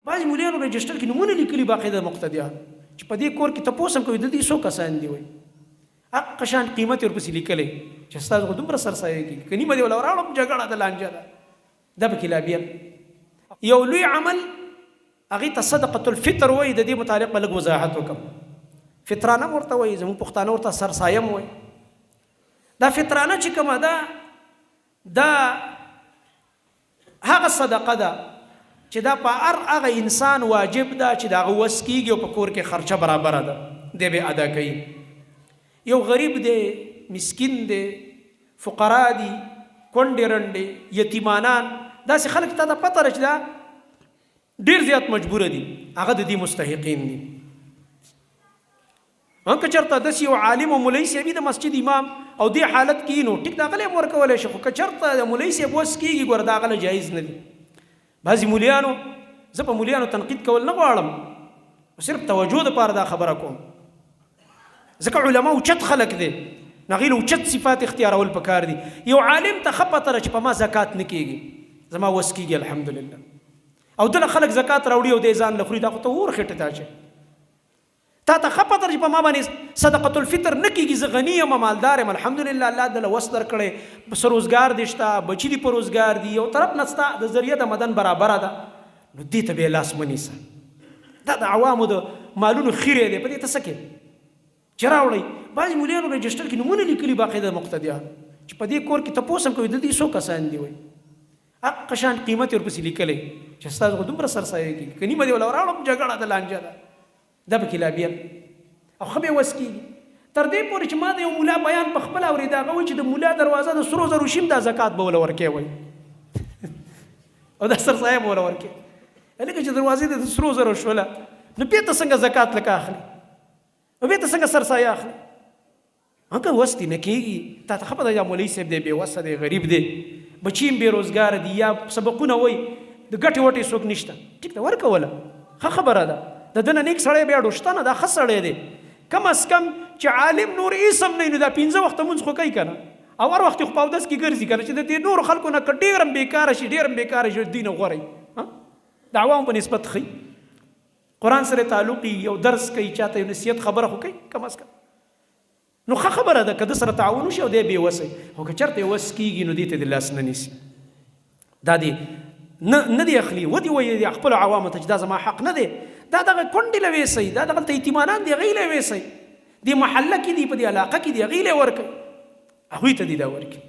بعضې مولیانو رجسټر کې نومونه لیکلي باقاعده مقتدیان چې په دې کور کې تپوس هم کوي د دې څو کسان دي، وایي حق شان قیمت یې ورپسې لیکلی چې ستاسو خو دومره سرسایه کېږي، که نیمه دې وله راوړم جګړه ده، لانجه ده. دا پکې لابیل یو لوی عمل هغې ته صدقة الفطر وایي. د دې متعلق به لږ وضاحت وکړم. فطرانه ورته وایي، زموږ پښتانه ورته سرسایه هم وایي. دا فطرانه چې کومه ده، دا هغه صدقه ده چې دا په هر هغه انسان واجب ده چې د هغه وس کېږي او په کور کې خرچه برابره ده، دی به ادا کوي. یو غریب دی، مسکین دی، فقرا دي، کونډې رنډې، یتیمانان، داسې خلک ته ته پته ده چې دا ډېر زیات مجبور دي، هغه د دې مستحقین دي. ان که چرته داسې یو عالم او مولوي صاحب د مسجد امام او دې حالت کې نو ټیک دا غلی هم ورکولی شي، خو که چرته د مولوي صاحب وس کېږي، ګوره دا غله جایز نه دي. بعضې مولیانو، زه په مولیانو تنقید کول نه غواړم، صرف توجه دپاره دا خبره کوم، ځکه علما اوچت خلک دی، نو هغوی له اوچت صفات اختیارول پکار دي. یو عالم ته ښه پته ده چې په ما زکات نه کېږي، زما وس کېږي الحمدلله، او دله خلک زکات راوړي او دی ځان له خوري، دا خو ته اور خېټې ته اچوې. تا ته ښه پته ده چې په ما باندې صدقة الفطر نه کېږي، زه غني یم، مالدار یم الحمدلله، الله دله وس درکړی، څه روزګار دې شته، بچي دې په روزګار دي، یو طرف نه ستا د ذریعه د مدن برابره ده، نو دې ته بیا لاس مه نیسه. دا د عوامو د مالونو خیری دی، په دې ته څه کوې چې راوړئ؟ بعضې مولیانو رجسټر کې نومونه لیکلي باقاعده مقتدیان چې په دې کور کې تپوس هم کوي د دې څو کسان دي، وایي حق شان قیمت یې ورپسې لیکلی چې ستاسو خو دومره سرسایه کېږي، که نیمه دې وله راوړم جګړه ده، لانجه ده. دا پکې لابیل او ښه بې وس کېږي. تر دې پورې چې ما د یو مولا بیان په خپله اورېده، هغه وایي چې د مولا دروازه د سرو زرو شیم، دا زکات به وله ورکې وایي او دا سرسایه به وله ورکې. لکه چې دروازې د سرو زرو شوله، نو بیا ته څنګه زکات لکه اخلي او بیا ته څنګه سرسایه اخلي؟ هغه وس دې نه کېږي. تا ته ښه پته ده مولوي صاحب دی، بې وسه دی، غریب دی، بچي هم بې روزګاره دي، یا سبقونه وایي، د ګټې وټې څوک نشته، ټیک ده ورکوله، ښه خبره ده. د ده نه نیک سړی بیا شته نه، دا ښه سړی دی. کم از کم چې عالم نور هېڅ هم نه، نو دا پنځه وخته لمونځ خو کوي که نه، او هر وخت خو په اودس کې ګرځي که نه، چې د دې نورو خلکو نه که ډېر هم بېکاره شي، ډېر هم بېکاره شي، دوی نه غوره وي، د عوامو په نسبت ښه. قرآن سره تعلق یو درس کوي، چاته یو نصیحت خبره خو کوي کم از کم، نو ښه خبره ده که ده سره تعاون وشي او دی بې وسه. خو که چېرته یې وس کېږي نو دې ته دې لاس نه نیسي، دا دې نه نه دی اخلي، ودې وایي خپلو عوامو ته چې دا زما حق نه دی، دا دغه کونډې له ویسئ، دا دغلته یتیمانان دي هغوی له ویسئ، دې محله کې دي، په دې علاقه کې دي، هغوی له ورکوي، هغوی ته دې دا ورکړي.